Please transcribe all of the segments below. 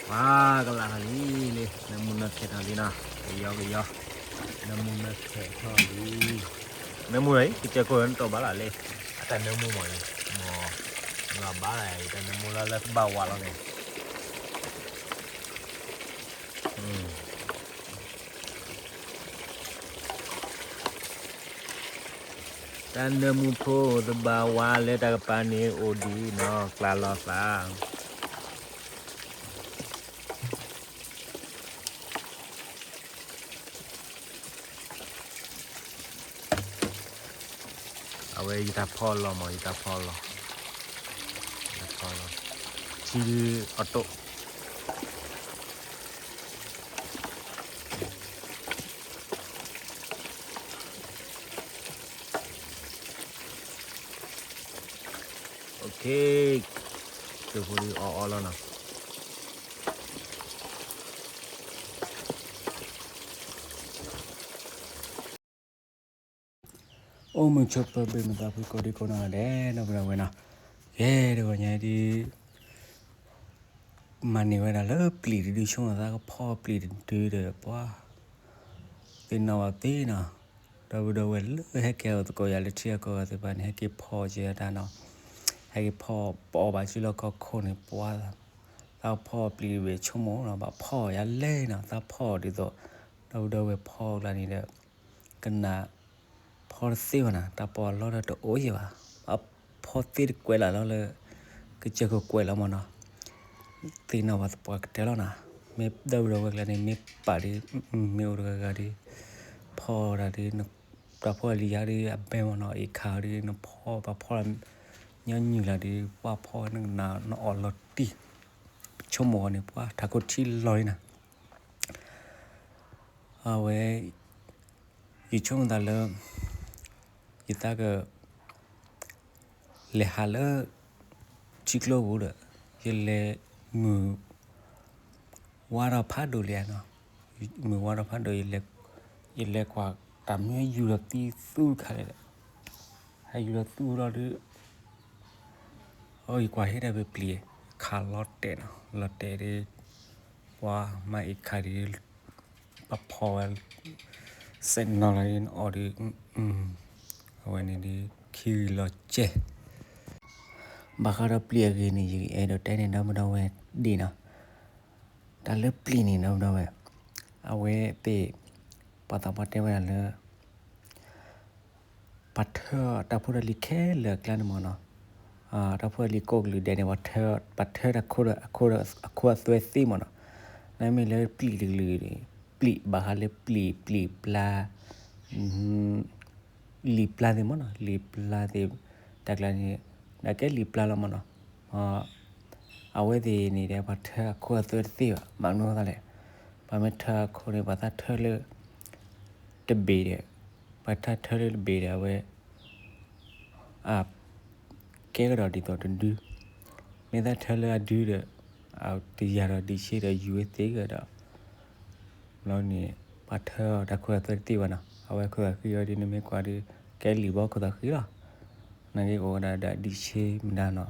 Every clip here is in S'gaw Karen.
ဝါ ကလးထီၣ်လံလံ, နၢမူနၢခဲထီၣ်လံနီၤ, ကယီကယီ, နၢမူနၢခဲထီၣ်လံ, နၢမူလီၤအံၤ ကစၢၢ်ခိၣ်နတီၢ်ဘၣ်လီၤလံ, အတၢ်နၢမူမ့ၢ်အံၤ, မ့ၢ်, လီၤဘၣ်လီၤအံၤ တၢ်နၢမူလီၤလၢဘၣ်ဝါလီၤန့ၣ် တၢ်နၢမူဖိသဘၣ်ဝါလၢတၢ်ကပၤန့ၣ်အိၣ်ဒံးနီၤ ကျါလီၤသး, အဝဲယတၢ်ဖီလီၤမး ယတၢ်ဖီလီၤ, ယတၢ်ဖီလီၤ, ထံဒုးအီၣ်တိၣ် OK, ကၠိဖိဒုးအီၣ်အီၣ်လီၤနီၤ. အိၣ်မုာ်ဆိးပၢၤဘ့ၣ်မုာ်သးဖှံကိးဒံကိးနီၢ်ဂၤဒဲး ဒီပုၢ်ဒီဝဲၢ်နီၤ, ကဲတဂီၤညါဒုး မၤန့ၢ်ဝဲဒၣ်လၢပျံၤတဒု ဆိကမိၣ်သးကဖီပျံၤတဒုဒီး ပှၤ သ့ၣ်နီၣ်ဘၣ်သ့နီၤ, ဒီပုၢ်ဒီဝဲၢ်လၢဟဲက့ၤအိၣ်သကိးယၤလၢထံအကီၢ်ဂၤသ့ၣ်တဖၣ်န့ၣ် ဟဲက့ၤဖီက့ၤတၢ်နီၤ, ဟဲက့ၤဖီပအီၣ်ဘၣ်စုလီၢ်ခီၣ်ခိၣ်န့ၣ် ပှၤ သးဖီပျံၤတဘ့ၣ်ဆိကမိၣ်နီၤ ဘၣ်ဖီယၤလဲၣ်နီၤ သးဖီဒ်သိး ဒီပုၢ်ဒီဝဲၢ်ဖီကျါန့ၣ်ဒီး ကနၣ်ဖီတသ့ဘၣ်နီၤ တၢ်ပီးလီဒီးတအိၣ်ယဲၢ်ဘၣ်, အဖီသ့တကွဲးလၢ်လီၤလၢ ကစၢၢ်ခိၣ်ကွဲးလီၤမးနီၤ, သ့ၣ်နီၣ်ဘၣ်သပှၢ်ကတၢၢ်လီၤနီၤ, မ့ၢ်ဒီပုၢ်ဒီဝဲၢ်ကျါန့ၣ် မ့ၢ်ပာ်ဒ် မ့ၢ်အိၣ်တဂၤဂၤဒ် ဖီတၢ်ဒ် ပှၤဖီလံၤယါဒ်အဘဲမးနီၤ အ့ၣ်ခါဒ် နဖီပှၤဖီလီၤ ညီနုၢ်လၢ်ဒ် ပှၤဖီနကနၣ် နအီၣ်လီၤတံၢ် ပဆိကမိၣ်အီၤန့ၣ် ပှၤထးခိၣ်ထံလီၤလံနီၤ အဝဲ ယဆိကမိၣ်သးလၢ ယသးက လဲၤဟးလၢ ထံကျိပူၤဒီး ယလဲၤမုၢ် ဝါထီၣ်ဖးဒိၣ်လံနီၤ, မုၢ်ဝါထီၣ်ဖးဒိၣ် ယလဲၤကွၢ်တၢ်မ့ၢ်ယူၤလီၤသံသူတခါလဲၣ်ဒီး ဟဲယူၤလီၤသူလီၤဒုး အိ ယကွၢ်ဟ့ၣ်ဒၣ်ပပျံၤ ခးလီၤတဲာ်နီၤ လီၤတဲာ်ဒ် ပှၤမၤအ့ၣ်ခါဒ် ပှၤဖီဝဲ စဲးနီၤလီၤဒ်နအီၣ်ဒ် အဝဲန့ၣ်ဒ် ခံဂံၢ်လီၤကဲ ဘၣ်ဃးဒီးပျံၤအဂ့ၢ်န့ၣ် ယအဲၣ်ဒိးတဲန့ၣ် ဒီပုၢ်ဒီဝဲၢ်ဒ်နီၤ, တၢ်လၢပျံၤန့ၣ် ဒီပုၢ်ဒီဝဲၢ် အဝဲသ့ၣ် ပှၤသးပှၢ်တဲဝဲဒၣ်လၢ ပှၤထၢတၢ်ဖိတၢ်လံၤခဲလၢာ်အကျါန့ၣ်မ့ၢ်နီၤ, တၢ်ဖိတၢ်လံၤကိးကလုာ်ဒဲးန့ၣ် ပှၤထၢတၢ်ခိၣ်ဒီးအခိၣ်အသွဲသ့မ့ၢ်နီၤ, နမ့ၢ်လၢပျံၤတကလုာ်န့ၣ် ပျံၤဘၣ်ဃးလၢပျံၤ ပျံၤပျါ လံာ်ပျါသ့ၣ်မ့ၢ်နီၤ လံာ်ပျါသ့ၣ် တၢ်ကျါန့ၣ် နကဲလံာ်ပျါလီၤမ့ၢ်နီၤ, အဝဲသ့ၣ်န့ၣ်ဒီး ပှၤထၢအခိၣ်အသွဲတသ့ဘၣ် မၤမနုၤအဃိသတးလဲၣ်, ပှၤမ့ၢ်ထၢအခိၣ်န့ၣ် ပှၤသးထၢလၢ တဘ့ၣ်ဒီး ပှၤသးထၢလၢတဘ့ၣ်ဒီး အဝဲ အကဲကဒီးဒ်သိးတဒု, မ့ၢ်သးထၢလၢအဒုဒီး အတယၤဒီးဒံးဆ့ဒီးယူၤဝဲသ့ကဒီး လီၤန့ၣ် ပှၤထၢအီၤတၢ်ခိၣ်သးသွဲတသ့ဘၣ်နီၤ, အဝဲခိၣ်သးဃံအီၤဒ်နမ့ၢ်ကွၢ်ဒီး ကဲလံာ်ဘီခိၣ်သးဃံလီၤ, နာ်က့အိၣ်ဝဲဒၣ်ဒီးဒံးဆ့မတၤနီၤ,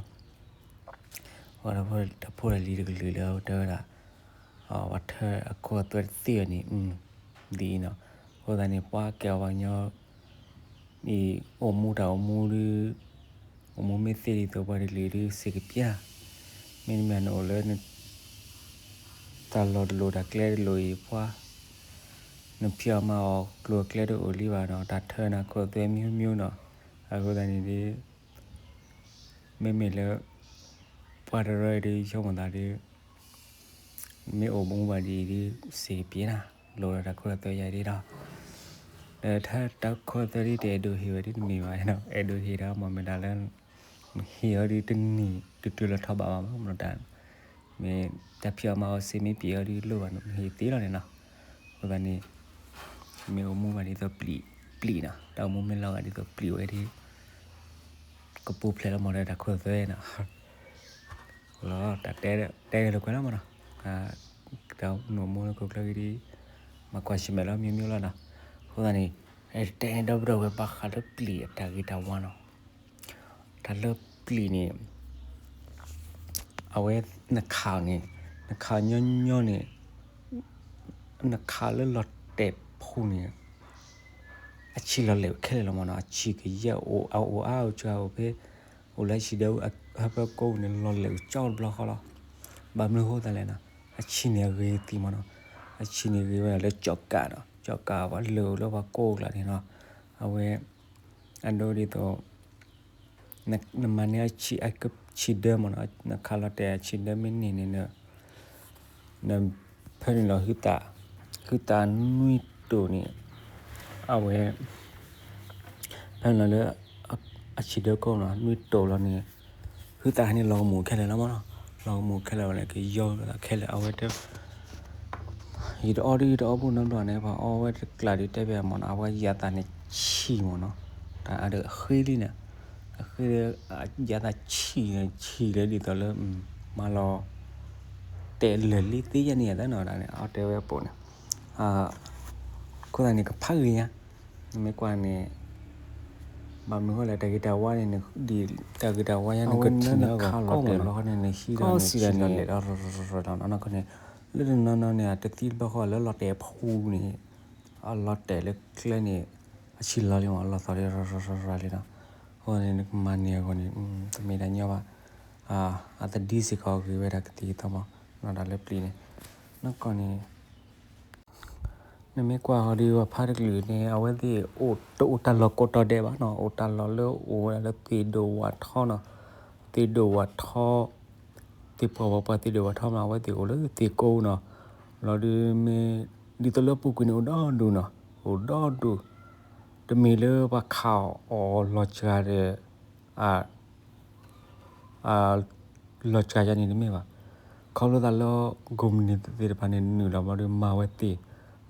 တၢ်ဖိတၢ်လံၤတကလုာ်လၢတဲဝဲဒၣ် ပှၤထၢအခိၣ်အသွဲတသ့ဘၣ်န့ၣ် ဒ်အံၤနီၤ, အဃိသတးန့ၣ် ပှၤကဲအီၤပှၤကညီ အံၤ အိၣ်မူတၢ်အိၣ်မူဒ် အိၣ်မူမ့ၢ်သ့ဒ်သိးပှၤတကလုာ်ဒ်စ့ၢ်ကပျၢ်, မ့တမ့ၢ်နအိၣ်လၢ တၢ်လီၢ်တလိၤတၢ်ကျဲတလိၤအံၤပှၤ နဖံးအီၣ်မၤအီၣ်ကျိၤအကျဲတအိၣ်လံဘၣ်နီၤ, တၢ်ထၢနၤခိၣ်သွဲမံမံနီၤ, အဃိသတးန့ၣ်ဒ် မ့မ့ၢ်လၢ ပှၤတရၢအံၤဒ် ဆိကမိၣ်သးဒ် မ့ၢ်အိၣ်မူဘၣ်ဒ်အံၤဒ် စ့ၢ်ကပျၢ်နၤ, လိၣ်ဒီးတၢ်ခိၣ်တၢ်သွဲယၤဒ်ဒီး ဒီးတၢ်ခိၣ်တၢ်သွဲဒ်တအဲၣ်ဒိးဟ့ၣ်ဝဲဒ်တမ့ၢ်ဘၣ်နီၤ, အဲၣ်ဒိးဟ့ၣ်ဒီးမ့ၢ်မ့ၢ်တၢ်လၢ ဟ့ၣ်အီၤဒ်တနံၤတတုၤလီၤထီၣ်ဘးဘၣ်မး မ့ၢ်တၢ် မ့ၢ်တၢ်ဖံးအီၣ်မၤအီၣ်စ့မ့ၢ်ပျံၤအီၤဒ်လိၣ်ဘၣ်နီၤ မ့ၢ်ဟ့ၣ်သ့လီၤန့ၣ်နီၤ, အဃိသတးန့ၣ် မ့ၢ်အိၣ်မူဘၣ်ဒ်သိးပျံၤ ပျံၤနီၤ, တၢ်အိၣ်မူမ့ၢ်လီၤဂာ်ဒ်သိးပျံၤဝဲဒ် ကပူၤဖျဲးလီၤမးဒီးတၢ်ခိၣ်သွဲနီၤ, လီၤ တၢ်တဲတဲဂ့ၤလိာ်ကွဲလီၤမးနီၤ, တၢ်အိၣ်မူလၢခိၣ်ချၢဂ့ၤဒ် မၤကွၢ်ဆၢၣ်မဲာ်လီၤ မ့ၢ်မ့ၢ်လီၤနီၤ. အဃိသတးန့ၣ် အဲ တဲန့ၢ်ဒီပုၢ်ဒီဝဲၢ်ဘၣ်ဃးလၢပျံၤအတၢ်ဂ့ၤတၢ်ဝါနီၤ. တၢ်လၢပျံၤန့ၣ် အဝဲနခးန့ၣ် နခးညီညီန့ၣ် နခးလၢလီၤတဲာ်ဖိန့ၣ် အဆံးလီၤလဲာ်ခဲလၢာ်လီၤမးနီၤ. အဆံးကယဲၢ်အိၣ် အအိၣ်အါအိၣ်စှၤအိၣ်ဖဲ အိၣ်လၢဆံးဒၢ ဟၢဖၢကိးန့ၣ် လီၤလဲာ်ကၠီတဘျီဃီလီၤ. ဘၣ်မနုၤဃိသတးလဲၣ်နီၤ, အဆံးန့ၣ်အဂ့ၤသ့မးနီၤ. အဆံးန့ၣ်ဂ့ၤဝဲဒၣ်လၢကၠီကးနီၤ, ကၠီကးပှၤလၢာ်လၢပှၤကိးကျါန့ၣ်နီၤ. အဝဲ အဒိဒ်သိး နမၤန့ၢ်အဆံး အဆံးဒၢမးနီၤ, နခးလီၤတဲာ်အဆံးဒၢမ့ၢ်န့ၢ်န့ၣ် နဖဲန့ၣ်လီၤ ဟုသး ဟုသးနွံတိာ်န့ၣ် အဝဲ ဖဲန့ၣ်လီၤလၢ အဆံးဒၢကိးနီၤ နွံတိာ်လီၤန့ၣ် ဟုသးန့ၣ်လီၤကမူးခဲလၢာ်လီၤမးနီၤ. လီၤကမူးခဲလၢာ်ဝဲန့ၣ် ကယီခဲလၢာ် အဝဲတဲ ယတအီၣ်ဒုၣ်ယတအီၣ်ဘူၣ်နီတဘျီန့ၣ် ပှၤအီၣ်ဝဲတကျးဒုးတဲဘၣ်မးနီၤ, အဝဲယသးန့ၣ်ဆံးမးနီၤ. တၢ်အါဒုးအဃ့လံန့ၣ် အဃ့ ယသးဆံးန့ၣ် ဆံးလၢဒ်သိးလၢ မၤလီၤ တဲာ်လၢာ်လံသ့ယဲၢ်န့ၣ်ယသးနီၤ တၢ်န့ၣ် အီၣ်တဲဝဲအပိာ်န့ၣ် အဃိသတးန့ၣ် ကဖးဂ့ၤညါ နမ့ၢ်ကွၢ်န့ၣ် ဘၣ်မနုၤဃိလဲၣ် တၢ်ဂ့ၤတၢ်ဝါန့ၣ် ဒ်တၢ်ဂ့ၤတၢ်ဝါညါန့ၣ် ကထံၣ်န့ၢ်အဂီၢ်ကိးမးနီၤ, ကီၢ်စံးဒၣ်န့ၣ် လီၤန့ၣ် လၢတနီၤနီၤန့ၣ် အတသံတဘျီဃီလၢလီၤတဲာ်အဖူန့ၣ် အလီၤတဲာ်လၢကျဲန့ၣ် အဆံးလီၤလံမး အလီၤသီလံ ရရရလံနီၤ. အဃိန့ၣ် နကမၤန့ၢ်အဂီၢ်န့ၣ် တမ့ၢ်တၢ်ညီဘၣ် အသဒံစ့ၢ်ကီးဂ့ၤဝဲဒၣ်ကသံၣ်ကသီမး နီၢ်ဒၣ်လၢပျံၤန့ၣ် နီၢ်ကီၢ်န့ၣ် နမ့ၢ်ကွၢ်ဟီဒုး ပှၤဖါတကလုာ်န့ၣ် အဝဲသ့ၣ်အိၣ်တအိၣ်တၢ်လီၢ်ကိးတီၤဒဲးဘၣ်နီၤ, အိၣ်တၢ်လီၢ်လၢအိၣ်ဝဲဒၣ်လၢသ့ၣ်ဒိၣ်ဝၣ်ထီနီၤ, သ့ၣ်ဒိၣ်ဝၣ်ထီ, သ့ၣ်ပှၢ်ဝၣ်ပှၢ်သ့ၣ်ဒိၣ်ဝၣ်ထီမး အဝဲသ့ၣ်အိၣ်လၢသ့ၣ်ကိးနီၤ, လီၤဒုးမ့ၢ် ဒ်သိးလၢအပူၤကွံာ်န့ၣ်အိၣ်ဒီဒူၣ်နီၤ, အိၣ်ဒီဒူၣ်, တမ့ၢ်လၢပှၤခးအီၤလီၤစှၤဒီး လီၤစှၤယါန့ၣ်တမ့ၢ်ဘၣ်. ခီဖျိသးလၢ ကိးမုၢ်နံၤသ့ၣ်တဖၣ်န့ၣ် နုာ်လီၤဘျီဒီး မၤဝဲသ့ၣ်,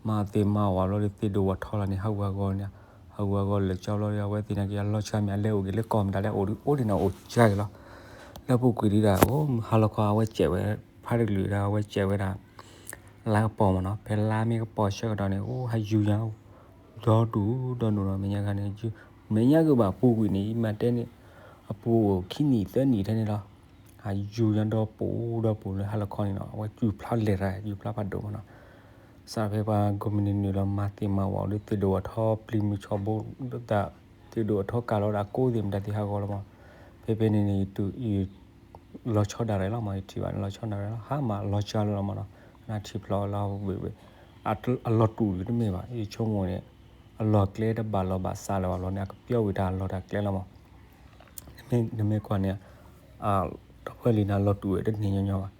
မၤသ့ၣ်မၤဝၣ်ဘျီဒီး သ့ၣ်ဒိၣ်ဝၣ်ထီလီၤန့ၣ် ဟးဂူာ်ဟးဂီၤန့ၣ်, ဟးဂူာ်ဟးဂီၤလၢာ်ကၠီဘျီဒီး အဝဲသ့ၣ်နာ်က့ အလီၤစှၤမ့ၢ်အလဲၤအိၣ်က့ၤလၢကီၢ်မတၤလဲၣ် အိၣ်ဒုးအိၣ်ဒံးန့ၣ် အိၣ်စှၤက့ၤလီၤ. လၢပူၤကွံာ်ဒုးဒၣ် အိၣ်ဟါလီၤခီ အဝဲစဲးဝဲ ဖါတကလုာ်ဒၣ် အဝဲစဲးဝဲဒၣ် လါကပီၤမးနီၤ, ဖဲလါမ့ၢ်ကပီၤဆၢကတီၢ်န့ၣ် အိၣ်ဟးယူၤညါ ဒီဒူၣ်ဒီဒူၣ်နီၤ, မဲာ်ညါဂၤန့ၣ် မဲာ်ညါကဘၣ်ပူၤကွံာ်န့ၣ် ယမၤတဲန့ၣ် အပူၤအိၣ်ခံနံၣ်သၢနံၣ်ထဲန့ၣ်လီၤ. ဟးယူၤညါဒီပူၤဒီပူၤလၢဟါလီၤခီန့ၣ်နီၤ, အဝဲယူၤဖျါလဲၤတၢ် ယူၤဖျါဖးဒိၣ်မးနီၤ. စးဖဲပှၤကိးမုၢ်နံၤနုာ်လီၤမၤသ့ၣ်မၤဝၣ်ဒီး သ့ၣ်ဒိၣ်ဝၣ်ထီ ပျံၤမုၢ်ဆီဘိ သ့ၣ်ဒိၣ်ဝၣ်ထီကးလီၤဒၣ်ကိးသ့ၣ်မတၤသ့ၣ်ဟးဂီၤလီၤမး. ဖဲဖဲန့ၣ်န့ၣ် ယတုၤ ယ လီၤဆီဒၣ်ရဲၣ်လီၤမး, ယထံၣ်ဘၣ်န့ၣ် လီၤဆီဒၣ်ရဲၣ်လီၤ, ဟါမးလီၤဆီလီၤမးနီၤ, နထံၣ်ဖျိးလီၤဝ့ၢ်ဝ့ၢ်, အလီၤတူာ်တမ့ၢ်ဘၣ်, ယဆိကမိၣ်န့ၣ် အလီၢ်ကျဲတဘၣ်လီၤဘၣ်စးလၢၤဘၣ်လီၤန့ၣ် အကပျီဝံၤတၢ်လီၢ်တၢ်ကျဲလီၤမး. နမ့ၢ်ကွၢ်န့ၣ် တၢ်ဖၢလံၤန့ၣ်လီၤတူာ်ဝဲတန့ၢ်ညီညီဘၣ်.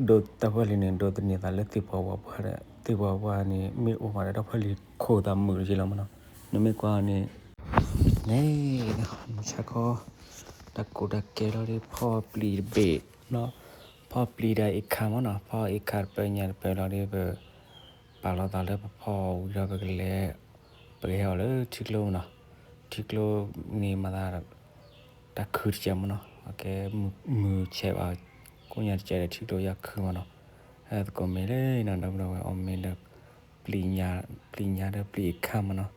ဒိးတၢ်ဖၢလံၤန့ၣ် ဒိးသန့ၤသးလၢသ့ၣ်ပှၢ်ဝၣ်ပှၢ်ဒီး သ့ၣ်ပှၢ်ဝၣ်ပှၢ်န့ၣ် မ့ၢ်အိၣ်မးဒီးတၢ်ဖၢလံၤခိၣ်သးမုာ်တက့ၢ်လီၤမးနီၤ. နမ့ၢ်ကွၢ်န့ၣ် န့ၣ် ဆၢခီ တၢ်ကိၢ်တၢ်ကဲလီၤဒီး ဖီၣ်ပျံၤတဘ့ၣ်နီၤ, ဖီၣ်ပျံၤဒီးအ့ၣ်ခါမးနီၤ, ဖီၣ်အ့ၣ်ခါတပၢၢ်ညါတပၢၢ်လီၤဒီး ပ ပာ်လီၤသးလၢပဖီၣ်ဝံၤဒီးပကလဲၤ ပကဟဲအီၤလၢထံကျိနီၤ, ထံကျိန့ၣ်မၤသး တၢ်ခုတစဲးမးနီၤ, အကဲမုၢ်ဆဲးဘၣ် ကိးညါတစဲးဒီးထံကျိယါခုမးနီၤ, ဟဲသကိးမ့ၢ်လၢနီၤ ဒီပုၢ်ဒီဝဲၢ်အီၣ်မ့ၢ်ဒီး ပျံၤညါ ပျံၤညါဒီးပျံၤအခါမးနီၤ,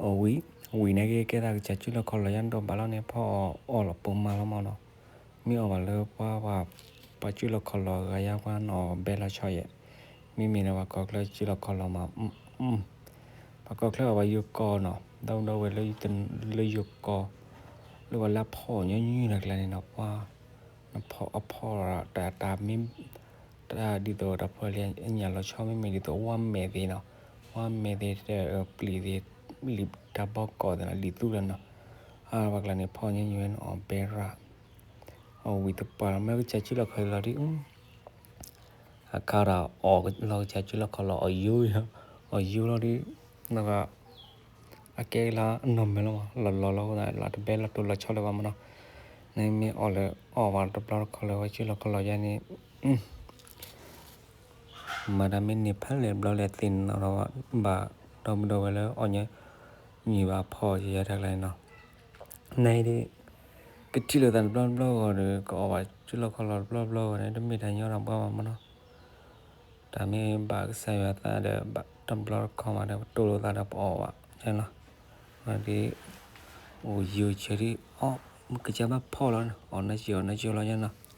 အဝံၤ ဝံၤန့ၣ်က့ ကဲသးကစၢ်စုလီၢ်ခီၣ်လီၢ်ယါဒီးဘၣ်လီၤန့ၣ် ဖီၣ်အီၣ်လီၤပိာ်မးလီၤမးနီၤ, မ့ၢ်အီၣ်ဘၣ်လၢပှၤ ပှၤစုလီၢ်ခီၣ်လီၢ်ဂၤယါပှၤနီၣ်ဘဲလီၤဆီယဲၢ်, မ့မ့ၢ်ဒီးပှၤကီၢ်ချၢစုလီၢ်ခီၣ်လီၢ်မး ပှၤကီၢ်ချၢအီၤပှၤယိၤကီၢ်နီၤ, ဒီပုၢ်ဒီဝဲၢ်လၢ လၢယိၤကီၢ် လၢပှၤလၢအဖီၣ်ညီနုၢ်တၢ်ကျါန့ၣ်နီၤ, ပှၤ နဖီၣ်အဖီၣ်တၢ်တၢ်မ့ၢ် တၢ်ဒ်သိးတၢ်ဖီၣ်လံအညၣ်လီၤဆီ မ့မ့ၢ်ဒ်သိးဝါမဲာ်သ့ၣ်နီၤ, ဝါမဲာ်သ့ၣ် ပျံၤသ့ၣ် လံာ်တၢ်ဘီကီၢ်သ့ၣ်နီၤ လံာ်သူလီၤနီၤ, အပှၤကျါန့ၣ် ဖီၣ်ညီနုၢ်ဝဲန့ၣ်အီၣ်ဘဲရၣ်, အဝံၤတပၤလီၤ မ့ၢ်ကစၢ်စုလီၢ်ခီၣ်လီၢ်ဒ် အခါဒီးအီၣ်လီၤကစၢ်စုလီၢ်ခီၣ်လီၢ်အီၣ်ယိယိ အီၣ်ယိလီၤဒ် အကဲလၢအနီၢ်မဲာ်လီၤမး လီၤလီၤလီၤ လၢတဘဲလီၤတိၢ်လီၤဆီလၢၤဘၣ်မးနီၤ, နမ့ၢ်အီၣ်လၢအီၣ်ဘၣ်တဘျီတခီၣ်လၢၤဝဲစုလီၢ်ခီၣ်လီၢ်ယါန့ၣ် မၤတၢ်မ့ၢ်န့ၢ်ဖဲလဲၣ်ဘျီလဲၣ်သ့ၣ်နီၣ်ဒီးဘၣ် ဒီပုၢ်ဒီဝဲၢ်လၢအီၣ်ညီ နံၤဘၣ်ဖီၣ်ယါတၢ်ကျါန့ၣ်နီၤ, နဒ် ကထံၣ်လိာ်သးတဘျီတဘျီဂီၢ်ဒီး ကအီၣ်ဘၣ်စုလီၢ်ခီၣ်လီၢ်တဘျီတဘျီဂီၢ်န့ၣ် တမ့ၢ်တၢ်ညီတၢ်ဘှါဘၣ်မးနီၤ, တၢ်မ့ၢ်ဘၣ်ကစၢ်ယွၤသးဒီး ဘၣ်တဘျီတခီၣ်မးဒီး ပတိၢ်လိာ်သးဒီးပအီၣ်ဘၣ်န့ၣ်လီၤ. ဒီး အိၣ်ယံၤအိၣ်ဆၢဒ်အီၣ် မ့ၢ်ကစၢ်ဘၣ်ဖီၣ်လီၤန့ၣ် အီၣ်နၢ်ကၠိအီၣ်နၢ်ကၠိလီၤညါနီၤ, ဝံၤတဝံၤဒီး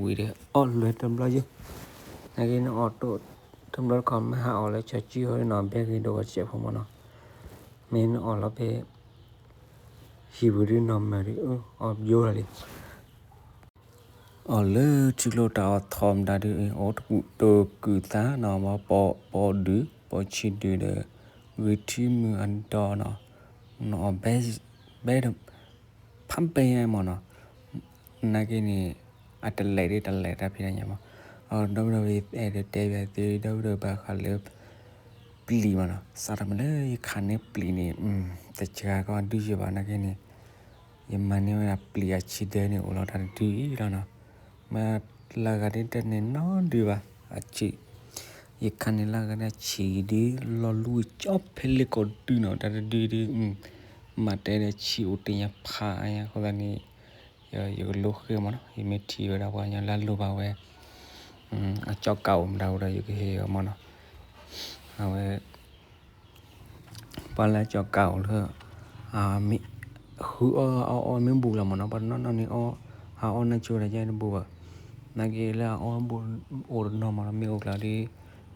အီၣ်လွဲတဘျီယဲၢ်, နာ်က့နအီၣ်တိၢ် တဘျီတခီၣ်မ့ၢ်ဟးအီၣ်လၢကၠီကၠံအီၤနီၤ ဘဲဂ့ၤဒိၣ်ဂီၤတစဲးဖိမးနီၤ, မ့ၢ်နအီၣ်လီၤဖဲ ဟံၣ်ပူၤဒ်နီၢ်မၢၢ်ဒ် အီၣ်ယိလီၤလံ အီၣ်လၢထံကျိတၢ်အီၣ်ထီၣ်မတၤဒုး အိၣ်တကူၣ်တကူၣ်သးနီၤ ပီဒုး ပီဆံးဒုးဒီး ဂ့ၤထံမုၢ်အဒီနီၤ, နအီၣ်ဘဲ ဘဲ ဖးဘဲမးနီၤ, နာ်က့န့ၣ် အတလဲၤဒ်တလဲၤတၢ်ဖံးတၢ်ညၣ်မး, အဒီပုၢ်ဒီဝဲၢ်အဲၣ်ဒိးတဲဘၣ်သု ဒီပုၢ်ဒီဝဲၢ်ဘၣ်ဃးလၢ ပျံၤမးနီၤ, စးထီၣ်မးလၢယခးန့ၢ်ပျံၤန့ၣ် တစှၤကီးဒုယဲၢ်ဘၣ်နာ်က့န့ၣ် ယမၤန့ၢ်ဝဲဒၣ်ပျံၤအဆံးဒၢန့ၣ်အိၣ်လီၤတၢ်တဒုအံၤလီၤနီၤ, မ့ၢ်လၢဂၤဒ်တန့ၢ်နီတဒုဘၣ်, အဆံး ယခးန့ၢ်လၢဂၤဒ်ဆံးဒု လီၤလူၤကၠီဖဲလ့ၣ်ကီၢ်ဒုနီၤ တၢ်တဒုဒု မ့ၢ်တဲဒီးဆံးအိၣ်တ့ၢ်ညါဖးအါညါအဃိသတးန့ၣ် ယကလိဃ့မးနီၤ, ယမ့ၢ်ထံၣ်ဝဲဒၣ်ပှၤကညီလၢအလိၣ်ဘၣ်ဝဲ အကၠီကးအိၣ်မတၤအိၣ်ဒီး ယကဟ့ၣ်အီၤမးနီၤ, အဝဲ ပှၤလၢအကၠီကးအိၣ်လၢ မ့ၢ် ဃုအီၣ်အီၣ်မ့ၢ်ဘူးလီၤမးနီၤ, ပှၤတနီၤနီၤန့ၣ် အီၣ် ဟးအီၣ်နၢ်ကၠိဒီးယတဘူးဘၣ်, နာ်က့လၢအအီၣ်ဘူးအိၣ်တနီၤမးနီၤ, မ့ၢ်အိၣ်ကျါဒီး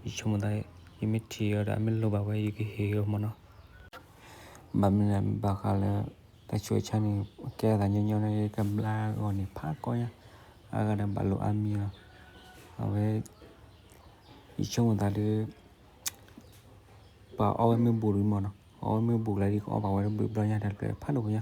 ယဆိကမိၣ်သး ယမ့ၢ်ထံၣ်အီၤဒီး အမ့ၢ်လိၣ်ဘၣ်ဝဲ ယကဟ့ၣ်အီၤမးနီၤ, ဘၣ်မနုၤလဲၣ် ဘၣ်ဃးလၢ တၢ်ဆူးတၢ်ဆါန့ၣ် ကဲအသးညီညီန့ၣ် ကဘျါဂီၢ်န့ၣ် ဖးကီညါ, အဂၤဒီးဘၣ်လိာ်အါမံၤလီၤ, အဝဲ ယဆိကမိၣ်သးဒီး ပှၤအီၣ်ဝဲမ့ၢ်ဘူးဒုမးနီၤ, အီၣ်ဝဲမ့ၢ်ဘူးကျါဒီး ကအီၣ်ဘၣ်ဝဲတဘျုးဘျီညါ တၢ်တဖျၢၣ်ဖးဒိၣ်ညါ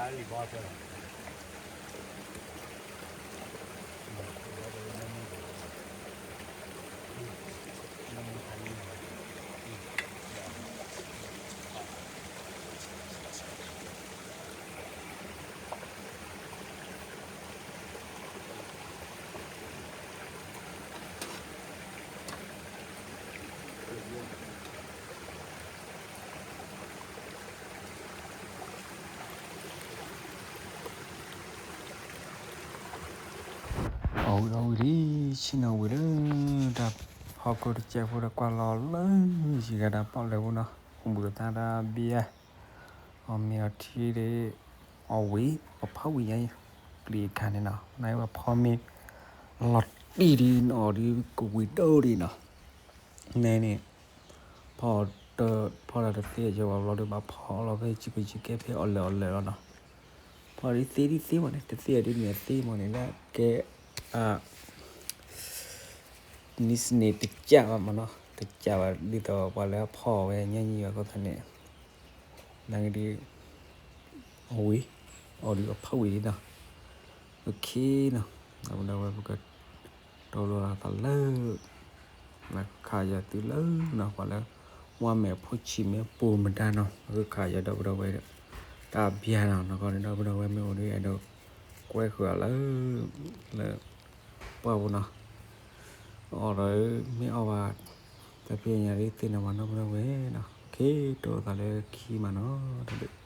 အီၣ်ဝံၤအီၣ်ဝံၤလံ ဆ့ၣ်နီၤဝံၤလၢ တၢ်ဟီၣ်ခိၣ်တစဲးဖိဒီး ကွၢ်လီၤလၢယံၤဂၤတၢ်ပီၣ်လဲၣ်ဖိနီၤ အိၣ်ဘှံးအသးတၢ်ဘံယါ အီၣ်မ့ၤအီထံဒီး အီၣ်ဝံၤ ပဖီဝံၤညါ ပျံၤခါန့ၣ်နီၤ နဝဲဖီမ့ၤလီၤတံၢ်ဒ်နအီၣ်ဒ်ကဝံၤဒိၣ်ဒ်နီၤ နဲန့ၣ် ဖီတ ဖီတၢ်တသ့အီၤဘၣ်ဘျီဒီး ဘၣ်ဖီအီၣ်လီၤဖဲဆံးကဆံးကဲဖဲအီၣ်လၢာ်အီၣ်လၢာ်လီၤနီၤ ဖီဒ်သ့ဒ်သ့မးန့ၣ် တသ့အီၤဒ်န့ၣ်သ့မးန့ၣ် လၢကဲ အ န့ၣ်စန့ၣ်တကးဘၣ်မးနီၤ တ ကးဘၣ်ဒ်သိးပှၤလၢအဖီၣ်ဝဲညါညီအဃိသတးန့ၣ်, နဂ့ၤဒ် အဝံၤ, အီၣ်ဒုးအဖးဝံၤလံနီၤ, အခံနီၤ, ဒီပုၢ်ဒီဝဲၢ်ပက တိၢ်လိာ်သးလၢ လၢခးယၤသုလၢနီၤ ပှၤလၢ ဝါမဲာ်ဖိဆံးမ့ၢ်ပူၤမတၤနီၤ လၢခးယၤဒီပုၢ်ဒီဝဲၢ်ဒီး တၢ်ဘျါနီၤ နကီၢ်န့ၣ် ဒီပုၢ်ဒီဝဲၢ်မ့ၢ်အိၣ်ဒ်အဲၣ်ဒိး ကွဲဃုာ်အီၤလၢ လၢ ပှၢ်ပူၤနီၤ အီၣ်ဒီး မ့ၢ်အီၣ်ဘၣ် တၢ်ဖံးညါဒ်သ့ၣ်နီၤမး ဒီပုၢ်ဒီဝဲၢ်နီၤ ကတိၢ်လိာ်သးလၢခံမးနီၤ တၢ်ဘျုး